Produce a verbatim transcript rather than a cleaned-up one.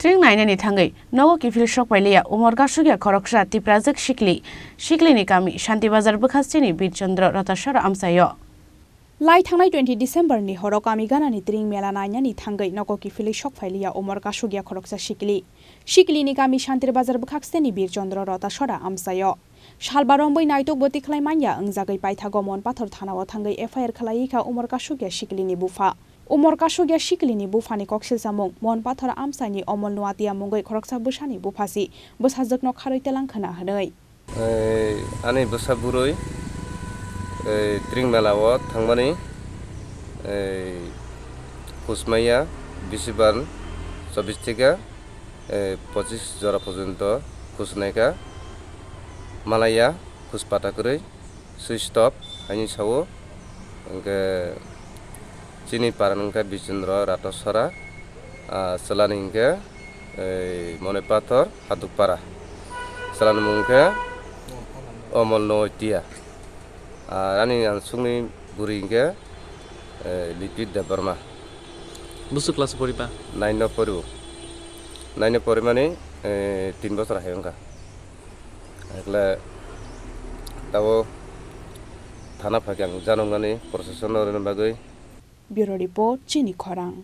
Tring nainani thangwi nogo kiphil sok pailiya umor kasukya khoroksa Tiprajwk sikli. Siklini kami Shanti Bazar bwkhasteni Birchandra Ratasora amchaio. Lai thangnai twenty December ni horo kami ganani tring mela nainani thangwi nogo kiphilwi sok pailiya umor kasukya khoroksa sikli. Siklini kami Shanti Bazar bwkhasteni Birchandra Ratasora amchaio. Salba romwi naituk bwtwi khlai manya wngjagwi paithago Monpathor thanao thangwi F I R khlaiwi kha umor kasukya siklini bupha. Umor kasukya siklini buphani koksilsamung Monpathor amchaini Omol Nuatia mungwi khoroksa bwsani buphasi bwsajwkno kharwi telang khna hwnwi. Ei, ani bwsa bwrwi, ei, tring mela o thangmani, ei, khusmaya bisibar chobbish theke, eh, pochis jora porjonto khusnaikha, malaya khuspata kwrwi switch off haini sao. Hwnkhe chini paran wngkha Bichendra Ratasora, ah, chwlani hwnkhe, eh, Mone Pathor Hadukpara, chwlani mung wngkhe Omol Notia. Ah, ani ang sungni bwrwi hwnkhe, eh, Lipi Debbarma. Busu class poriba? Nine no poribo. Nine no porimani, eh, tin bosor hai wngkha. Ekle tabo thana phakhe ang janoknani procession no rwna bagwi. Bureau Report, Chini Khorang.